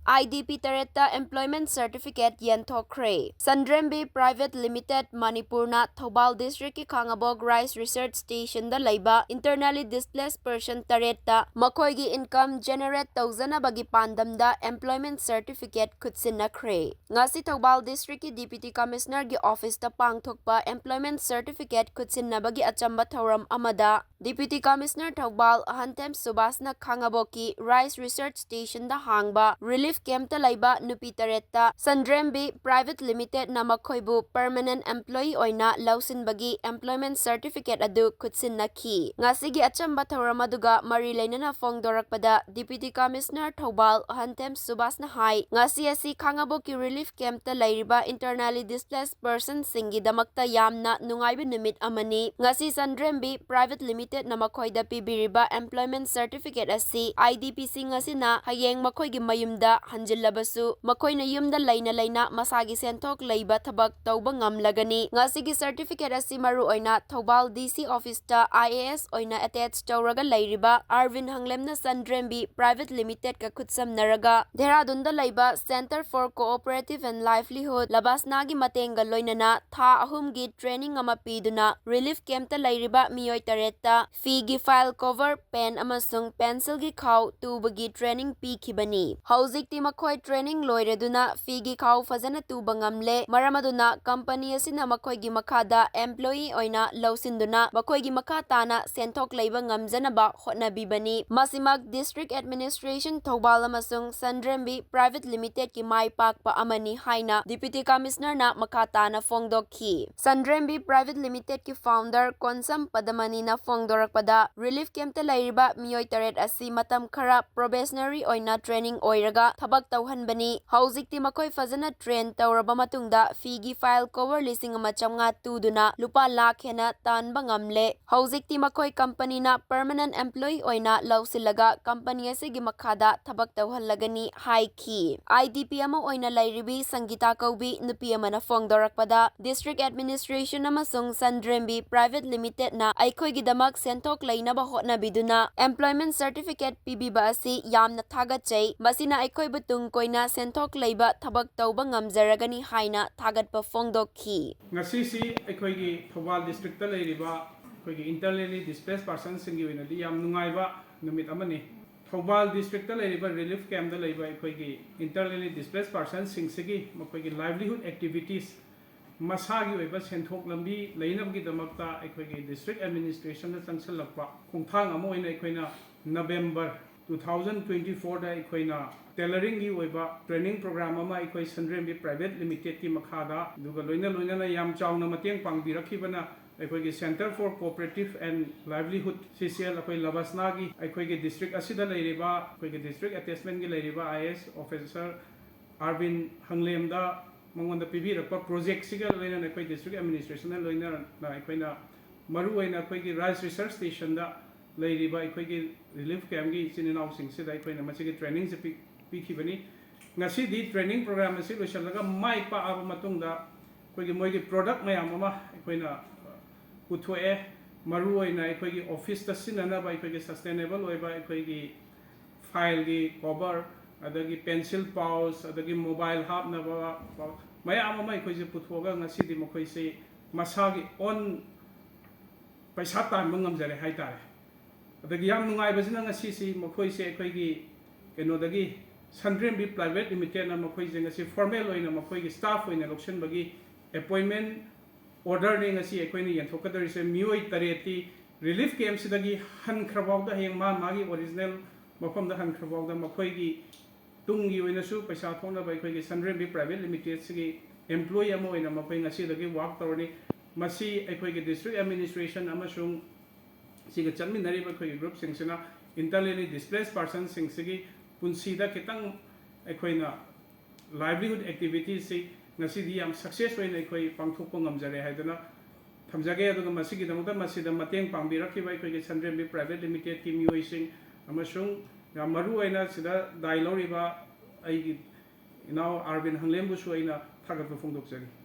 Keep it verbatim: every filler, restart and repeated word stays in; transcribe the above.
IDP ꯇꯔꯦꯠꯇ employment certificate ꯌꯦꯟꯊꯣꯛꯈ꯭ꯔꯦ꯫ Sandrembi Private Limited ꯃꯅꯤꯄꯨꯔꯅ ꯊꯧꯕꯥꯜ districtꯀꯤ ꯈꯥꯉꯕꯣꯛ Rice Research Stationꯗ ꯂꯩꯕ internally displaced person ꯇꯔꯦꯠꯇ ꯃꯈꯣꯏꯒꯤ income generate ꯇꯧꯖꯅꯕꯒꯤ ꯄꯥꯟꯗꯝꯗ employment certificate ꯈꯨꯠꯁꯤꯟꯅꯈ꯭ꯔꯦ꯫ ꯉꯁꯤ ꯊꯧꯕꯥꯜ districtꯀꯤ Deputy Commissionerꯒꯤ officeꯇ ꯄꯥꯡꯊꯣꯛꯄ employment certificate ꯈꯨꯠꯁꯤꯟꯅꯕꯒꯤ ꯑꯆꯝꯕ ꯊꯧꯔꯝ ꯑꯃꯗ Deputy Commissioner Thoubal ꯑꯍꯟꯊꯦꯝ ꯁꯨꯕꯥꯁꯅ ꯈꯥꯉꯕꯣꯛꯀꯤ Rice Research Stationꯗ ꯍꯥꯡꯕ relief campꯇ ꯂꯩꯕ ꯅꯨꯄꯤ ꯇꯔꯦꯠꯇ ꯁꯟꯗ꯭ꯔꯦꯝꯕꯤ Private Limitedꯅ ꯃꯈꯣꯏꯕꯨ permanent employee ꯑꯣꯏꯅ ꯂꯧꯁꯤꯟꯕꯒꯤ employment certificate ꯑꯗꯨ ꯈꯨꯠꯁꯤꯟꯅꯈꯤ꯫ ꯉꯁꯤꯒꯤ ꯑꯆꯝꯕ ꯊꯧꯔꯝ ꯑꯗꯨꯒ ꯃꯔꯤ ꯂꯩꯅꯅ ꯐꯣꯡꯗꯣꯔꯛꯄꯗ Deputy Commissioner ꯊꯧꯕꯥꯜ ꯑꯍꯟꯊꯦꯝ ꯁꯨꯕꯥꯁꯅ ꯍꯥꯏ, ꯉꯁꯤ ꯑꯁꯤ ꯈꯥꯉꯕꯣꯛꯀꯤ relief campꯇ ꯂꯩꯔꯤꯕ internally displaced personꯁꯤꯡꯒꯤꯗꯃꯛꯇ ꯌꯥꯝꯅ ꯅꯨꯡꯉꯥꯏꯕ ꯅꯨꯃꯤꯠ ꯑꯃꯅꯤ꯫ ꯉꯁꯤ ꯁꯟꯗ꯭ꯔꯦꯝꯕꯤ Private Limitedꯅ ꯃꯈꯣꯏꯗ ꯄꯤꯕꯤꯔꯤꯕ employment certificate ꯑꯁꯤ IDPꯁꯤꯡ ꯑꯁꯤꯅ ꯍꯌꯦꯡ ꯃꯈꯣꯏꯒꯤ ꯃꯌꯨꯝꯗ ꯍꯟꯖꯤꯜꯂꯕꯁꯨ ꯃꯈꯣꯏꯅ ꯌꯨꯝꯗ ꯂꯩꯅ ꯂꯩꯅ ꯃꯁꯥꯒꯤ ꯁꯦꯟꯊꯣꯛ ꯂꯩꯕ ꯊꯕꯛ ꯇꯧꯕ ꯉꯝꯂꯒꯅꯤ꯫ ꯉꯁꯤꯒꯤ certificate ꯑꯁꯤ ꯃꯔꯨꯑꯣꯏꯅ ꯊꯧꯕꯥꯜ DC officeꯇ IAS ꯑꯣꯏꯅ attach ꯇꯧꯔꯒ ꯂꯩꯔꯤꯕ ꯑꯥꯔꯕꯤꯟ ꯍꯪꯂꯦꯝꯅ ꯁꯟꯗ꯭ꯔꯦꯝꯕꯤ Private Limitedꯀ ꯈꯨꯠꯁꯝꯅꯔꯒ ꯙꯦꯔꯥꯗꯨꯟꯗ ꯂꯩꯕ Centre for Cooperative and Livelihood, ꯂꯕꯥꯁꯅꯥꯒꯤ ꯃꯇꯦꯡꯒ ꯂꯣꯏꯅꯅ ꯊꯥ ꯑꯍꯨꯝꯒꯤ training ꯑꯃ ꯄꯤꯗꯨꯅ relief campꯇ ꯂꯩꯔꯤꯕ ꯃꯤꯑꯣꯏ ꯇꯔꯦꯠꯇ ꯐꯤꯒꯤ file cover, pen ꯑꯃꯁꯨꯡ pencilꯒꯤ ꯈꯥꯎ ꯇꯨꯕꯒꯤ training ꯄꯤꯈꯤꯕꯅꯤ꯫ ꯍꯧꯖꯤꯛꯇꯤ ꯃꯈꯣꯏ training ꯂꯣꯏꯔꯗꯨꯅ ꯐꯤꯒꯤ ꯈꯥꯎ ꯐꯖꯅ ꯇꯨꯕ ꯉꯝꯂꯦ, ꯃꯔꯝ ꯑꯗꯨꯅ company ꯑꯁꯤꯅ ꯃꯈꯣꯏꯒꯤ ꯃꯈꯥꯗ employee ꯑꯣꯏꯅ ꯂꯧꯁꯤꯟꯗꯨꯅ ꯃꯈꯣꯏꯒꯤ ꯃꯈꯥ ꯇꯥꯅ ꯁꯦꯟꯊꯣꯛ ꯂꯩꯕ ꯉꯝꯖꯅꯕ ꯍꯣꯠꯅꯕꯤꯕꯅꯤ꯫ ꯃꯁꯤꯃꯛ District Administration ꯊꯧꯕꯥꯜ ꯑꯃꯁꯨꯡ ꯁꯟꯗ꯭ꯔꯦꯝꯕꯤ Private Limitedꯀꯤ ꯃꯥꯏ ꯄꯥꯛꯄ ꯑꯃꯅꯤ ꯍꯥꯏꯅ Deputy Commissionerꯅ ꯃꯈꯥ ꯇꯥꯅ ꯐꯣꯡꯗꯣꯛꯈꯤ꯫ Sandrembi Private Limitedꯀꯤ founder Konsam ꯄꯗꯃꯅꯤꯅ ꯐꯣꯡꯗꯣꯔꯛꯄꯗ, relief campꯇ ꯂꯩꯔꯤꯕ ꯃꯤꯑꯣꯏ ꯇꯔꯦꯠ ꯑꯁꯤ ꯃꯇꯝ ꯈꯔ probationary ꯑꯣꯏꯅ training ꯑꯣꯏꯔꯒ ꯊꯕꯛ ꯇꯧꯍꯟꯕꯅꯤ꯫ ꯍꯧꯖꯤꯛꯇꯤ ꯃꯈꯣꯏ ꯐꯖꯅ train ꯇꯧꯔꯕ ꯃꯇꯨꯡꯗ ꯐꯤꯒꯤ file cover ꯂꯤꯁꯤꯡ ꯑꯃ ꯆꯥꯝꯃꯉꯥ ꯇꯨꯗꯨꯅ ꯂꯨꯄꯥ ꯂꯥꯈ ꯍꯦꯟꯅ ꯇꯥꯟꯕ ꯉꯝꯂꯦ꯫ ꯍꯧꯖꯤꯛꯇꯤ ꯃꯈꯣꯏ companyꯅ permanent employee ꯑꯣꯏꯅ ꯂꯧꯁꯤꯜꯂꯒ company ꯑꯁꯤꯒꯤ ꯃꯈꯥꯗ ꯊꯕꯛ ꯇꯧꯍꯜꯂꯒꯅꯤ ꯍꯥꯏꯈꯤ꯫ IDP ꯑꯃ ꯑꯣꯏꯅ ꯂꯩꯔꯤꯕꯤ ꯁꯪꯒꯤꯇꯥ ꯀꯧꯕꯤ ꯅꯨꯄꯤ ꯑꯃꯅ ꯐꯣꯡꯗꯣꯔꯛꯄꯗ, District Administration ꯑꯃꯁꯨꯡ ꯁꯟꯗ꯭ꯔꯦꯝꯕꯤ Private Limitedꯅ ꯑꯩꯈꯣꯏꯒꯤꯗꯃꯛ ꯁꯦꯟꯊꯣꯛ ꯂꯩꯅꯕ ꯍꯣꯠꯅꯕꯤꯗꯨꯅ employment certificate ꯄꯤꯕꯤꯕ ꯑꯁꯤ ꯌꯥꯝꯅ ꯊꯥꯒꯠꯆꯩ꯫ ꯃꯁꯤꯅ ꯑꯩꯈꯣꯏꯕꯨ ꯆꯠꯄ ꯇꯨꯡ ꯀꯣꯏꯅ ꯁꯦꯟꯊꯣꯛ ꯂꯩꯕ ꯊꯕꯛ ꯇꯧꯕ ꯉꯝꯖꯔꯒꯅꯤ ꯍꯥꯏꯅ ꯊꯥꯒꯠꯄ ꯐꯣꯡꯗꯣꯛꯈꯤ꯫ ꯉꯁꯤꯁꯤ ꯑꯩꯈꯣꯏꯒꯤ ꯊꯧꯕꯥꯜ ꯗꯤꯁꯇ꯭ꯔꯤꯛꯇ ꯂꯩꯔꯤꯕ ꯑꯩꯈꯣꯏꯒꯤ internally displaced personꯁꯤꯡꯒꯤ ꯑꯣꯏꯅꯗꯤ ꯌꯥꯝ ꯅꯨꯡꯉꯥꯏꯕ ꯅꯨꯃꯤꯠ ꯑꯃꯅꯤ꯫ ꯊꯧꯕꯥꯜ ꯗꯤꯁꯇ꯭ꯔꯤꯛꯇ ꯂꯩꯔꯤꯕ relief campꯗ ꯂꯩꯕ ꯑꯩꯈꯣꯏꯒꯤ internally displaced personꯁꯤꯡꯁꯤꯒꯤ ꯃꯈꯣꯏꯒꯤ livelihood activities ꯃꯁꯥꯒꯤ ꯑꯣꯏꯕ ꯁꯦꯟꯊꯣꯛ ꯂꯝꯕꯤ ꯂꯩꯅꯕꯒꯤꯗꯃꯛꯇ ꯑꯩꯈꯣꯏꯒꯤ district administrationꯗ ꯆꯪꯁꯤꯜꯂꯛꯄ ꯈꯣꯡꯊꯥꯡ ꯑꯃ ꯑꯣꯏꯅ ꯑꯩꯈꯣꯏꯅ November two thousand twenty fourꯗ ꯑꯩꯈꯣꯏꯅ tailoringꯒꯤ ꯑꯣꯏꯕ training program ꯑꯃ ꯑꯩꯈꯣꯏ ꯁꯟꯗ꯭ꯔꯦꯝꯕꯤ Private Limitedꯀꯤ ꯃꯈꯥꯗ, ꯑꯗꯨꯒ ꯂꯣꯏꯅ ꯂꯣꯏꯅꯅ ꯌꯥꯝ ꯆꯥꯎꯅ ꯃꯇꯦꯡ ꯄꯥꯡꯕꯤꯔꯛꯈꯤꯕꯅ ꯑꯩꯈꯣꯏꯒꯤ Centre for Cooperative and Livelihood, CCL, ꯑꯩꯈꯣꯏ ꯂꯕꯁꯅꯥꯒꯤ ꯑꯩꯈꯣꯏꯒꯤ district ꯑꯁꯤꯗ ꯂꯩꯔꯤꯕ ꯑꯩꯈꯣꯏꯒꯤ district attachmentꯀꯤ ꯂꯩꯔꯤꯕ IAS officer ꯑꯥꯔꯕꯤꯟ ꯍꯪꯂꯦꯝꯗ ꯃꯉꯣꯟꯗ ꯄꯤꯕꯤꯔꯛꯄ projectꯁꯤꯒ ꯂꯣꯏꯅꯅ ꯑꯩꯈꯣꯏ district administrationꯅ ꯂꯣꯏꯅꯅ ꯑꯩꯈꯣꯏꯅ ꯃꯔꯨꯑꯣꯏꯅ ꯑꯩꯈꯣꯏꯒꯤ Rice Research Stationꯗ ꯂꯩꯔꯤꯕ ꯑꯩꯈꯣꯏꯒꯤ relief campꯀꯤ ꯏꯆꯤꯟ ꯏꯅꯥꯎꯁꯤꯡꯁꯤꯗ ꯑꯩꯈꯣꯏꯅ ꯃꯁꯤꯒꯤ trainingꯁꯦ ꯄꯤ-, ꯄꯤꯈꯤꯕꯅꯤ꯫ ꯉꯁꯤꯗꯤ training program ꯑꯁꯤ ꯂꯣꯏꯁꯤꯜꯂꯒ ꯃꯥꯏ ꯄꯥꯛꯑꯕ ꯃꯇꯨꯡꯗ ꯑꯩꯈꯣꯏꯒꯤ ꯃꯣꯏꯒꯤ product ꯃꯌꯥꯝ ꯑꯃ ꯑꯩꯈꯣꯏꯅ ꯄꯨꯊꯣꯛꯑꯦ꯫ ꯃꯔꯨꯑꯣꯏꯅ ꯑꯩꯈꯣꯏꯒꯤ officeꯇ ꯁꯤꯖꯤꯟꯅꯅꯕ ꯑꯩꯈꯣꯏꯒꯤ sustainable ꯑꯣꯏꯕ ꯑꯩꯈꯣꯏꯒꯤ fileꯒꯤ cover, ꯑꯗꯒꯤ pencil pouch, ꯑꯗꯒꯤ mobile ꯍꯥꯞꯅꯕ pouch ꯃꯌꯥꯝ ꯑꯃ ꯑꯩꯈꯣꯏꯁꯦ ꯄꯨꯊꯣꯛꯑꯒ ꯉꯁꯤꯗꯤ ꯃꯈꯣꯏꯁꯤ ꯃꯁꯥꯒꯤ own ꯄꯩꯁꯥ ꯇꯥꯟꯕ ꯉꯝꯖꯔꯦ ꯍꯥꯏꯇꯥꯔꯦ꯫ ꯑꯗꯒꯤ ꯌꯥꯝ ꯅꯨꯡꯉꯥꯏꯕꯁꯤꯅ ꯉꯁꯤꯁꯤ ꯃꯈꯣꯏꯁꯦ ꯑꯩꯈꯣꯏꯒꯤ ꯀꯩꯅꯣꯗꯒꯤ ꯁꯟꯗ꯭ꯔꯦꯝꯕꯤ Private Limitedꯅ ꯃꯈꯣꯏꯁꯦ ꯉꯁꯤ formal ꯑꯣꯏꯅ ꯃꯈꯣꯏꯒꯤ staff ꯑꯣꯏꯅ ꯂꯧꯁꯤꯟꯕꯒꯤ appointment orderꯅꯤ ꯉꯁꯤ ꯑꯩꯈꯣꯏꯅ ꯌꯦꯟꯊꯣꯛꯀꯗꯧꯔꯤꯁꯦ꯫ ꯃꯤꯑꯣꯏ ꯇꯔꯦꯠꯇꯤ relief campꯁꯤꯗꯒꯤ ꯍꯟꯈ꯭ꯔꯐꯥꯎꯗ, ꯍꯌꯦꯡ ꯃꯥ ꯃꯥꯒꯤ original ꯃꯐꯝꯗ ꯍꯟꯈ꯭ꯔꯐꯥꯎꯗ ꯃꯈꯣꯏꯒꯤ ꯇꯨꯡꯒꯤ ꯑꯣꯏꯅꯁꯨ ꯄꯩꯁꯥ ꯊꯣꯛꯅꯕ ꯑꯩꯈꯣꯏꯒꯤ ꯁꯟꯗ꯭ꯔꯦꯝꯕꯤ Private Limitedꯁꯤꯒꯤ employee ꯑꯃ ꯑꯣꯏꯅ ꯃꯈꯣꯏ ꯉꯁꯤꯗꯒꯤ work ꯇꯧꯔꯅꯤ꯫ ꯃꯁꯤ ꯑꯩꯈꯣꯏꯒꯤ district administration ꯑꯃꯁꯨꯡ ꯁꯤꯒ ꯆꯠꯃꯤꯟꯅꯔꯤꯕ ꯑꯩꯈꯣꯏꯒꯤ groupꯁꯤꯡꯁꯤꯅ internally displaced personꯁꯤꯡꯁꯤꯒꯤ ꯄꯨꯟꯁꯤꯗ ꯈꯤꯇꯪ ꯑꯩꯈꯣꯏꯅ livelihood activitiesꯁꯤ ꯉꯁꯤꯗꯤ ꯌꯥꯝ success ꯑꯣꯏꯅ ꯑꯩꯈꯣꯏ ꯄꯥꯡꯊꯣꯛꯄ ꯉꯝꯖꯔꯦ ꯍꯥꯏꯗꯨꯅ ꯊꯝꯖꯒꯦ꯫ ꯑꯗꯨꯒ ꯃꯁꯤꯒꯤꯗꯃꯛꯇ ꯃꯁꯤꯗ ꯃꯇꯦꯡ ꯄꯥꯡꯕꯤꯔꯛꯈꯤꯕ ꯑꯩꯈꯣꯏꯒꯤ ꯁꯟꯗ꯭ꯔꯦꯝꯕꯤ Private Limitedꯀꯤ ꯃꯤꯑꯣꯏꯁꯤꯡ ꯑꯃꯁꯨꯡ ꯌꯥꯝ ꯃꯔꯨ ꯑꯣꯏꯅ ꯁꯤꯗ ꯗꯥꯏ ꯂꯧꯔꯤꯕ ꯑꯩꯒꯤ ꯏꯅꯥꯎ ꯑꯥꯔꯕꯤꯟ ꯍꯪꯂꯦꯝꯕꯨꯁꯨ ꯑꯩꯅ ꯊꯥꯒꯠꯄ ꯐꯣꯡꯗꯣꯛꯆꯔꯤ꯫